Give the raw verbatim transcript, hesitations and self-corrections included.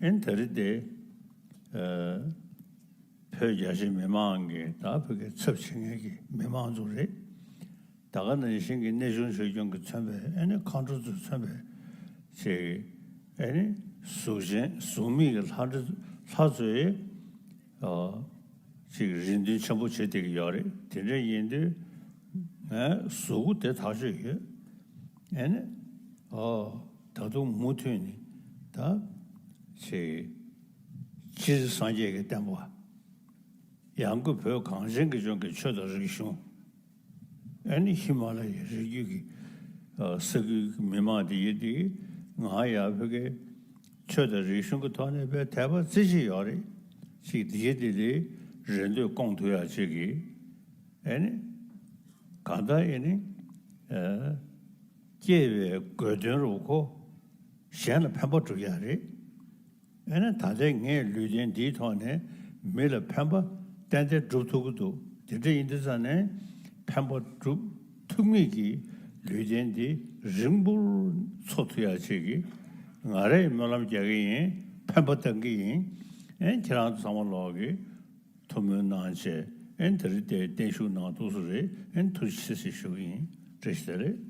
ཨེ་ནི་ད་རེས་དེ་ཨ་བོད་རྒྱ་ཆེ་མི་མང་གི་ད་བོད་ཀྱི་ཚབ་བྱེད་མཁན་གྱི་མི་མང་ཚོ་རེད། ད་ག་ནང་བཞིན་གྱི་གནས་ཆུང་ཆོས་སྐྱོང་གིས་མཚོན་པའི་ཨེ་ནི་མཁའ་འགྲོ་ཚོས་མཚོན་པའི་ཅིག་ཨེ་ནི་གཟུགས་ཅན་གཟུགས་མེད་ཀྱི་ལྷ་འདྲེ་ལྷ་ཚོས་ཨ་ཅིག་རེ་འདུན་ཆེན་པོ་བྱེད་བསྡད་ཀྱི་ཡོད་རེད། དེ་འདྲ་ཡིན་དུས་ངའི་གཟུགས་པོ་དེ་ཐག་ཆོད་ཡོད། ཨེ་ནི་ཨ་ད་དུང་མུ་མཐུད་ནས་ད་ཅིག་སྤྱིར་སངས་རྒྱས་ཀྱི་བསྟན་པ། ཡང་སྒོས་བོད་གངས་ཅན་གྱི་ལྗོངས་ཀྱི་ཆོས་དང་རིག་གཞུང་། ཨ་ནི་ཧི་མ་ལ་ཡའི་རི་རྒྱུད་ཀྱི་ཨ་ས་ཁུལ་གྱི་མི་མང་དེ་ཡིན་དེ་ང་ཡང་བོད་ཀྱི་ཆོས་དང་རིག་གཞུང་གི་ཐོག་ནས་དཔེ་དད་པ་རྩེ་གཅིག་ཡོད་རེད། ཅིག་དེ་ཡིན་དེ་ལས་རེ་འདོད་སྐོང་ཐུབ་ཡག་ཅིག་གི་ཨ་ནི་གང་ལྟར་ཨ་ནི་ཨ་སྐྱེས་པའི་དགོས་དོན་རུ་ཁོ་གཞན་ལ་ཕན་པ་སྒྲུབ་ཡག་རེད། ཨེ་ནི་ད་ལྟའི་ངས་ལུས་རྟེན་འདིའི་ཐོག་ནས་མི་ལ་ཕན་པ་ཏན་ཏན་སྒྲུབ་ཐུབ་ཀྱི་འདུག་དེ་འདྲ་ཡིན་དུས་ཙང་ནས་ཕན་པ་སྒྲུབ་ཐུབ་མཁན་གྱི་ལུས་རྟེན་འདི་རིང་པོར་འཚོ་ཐུབ་ཡག་ཆེད་ཀྱི་ང་རས་སྨོན་ལམ་རྒྱག་གི་ཡིན། ཕན་པ་བཏང་གི་ཡིན། ཨེ་ཁྱེད་རང་ཚོ་ཚང་མ་ལོག་གི་ཐུགས་སྨོན་གནང་བྱས་ཨེ་དེ་རིང་དེ་བརྟན་བཞུགས་གནང་འདུག་སུ་རེད། ཨེ་ཐུགས་རྗེ་ཆེ་ཞུ་གི་ཡིན། བཀྲ་ཤིས་བདེ་ལེགས།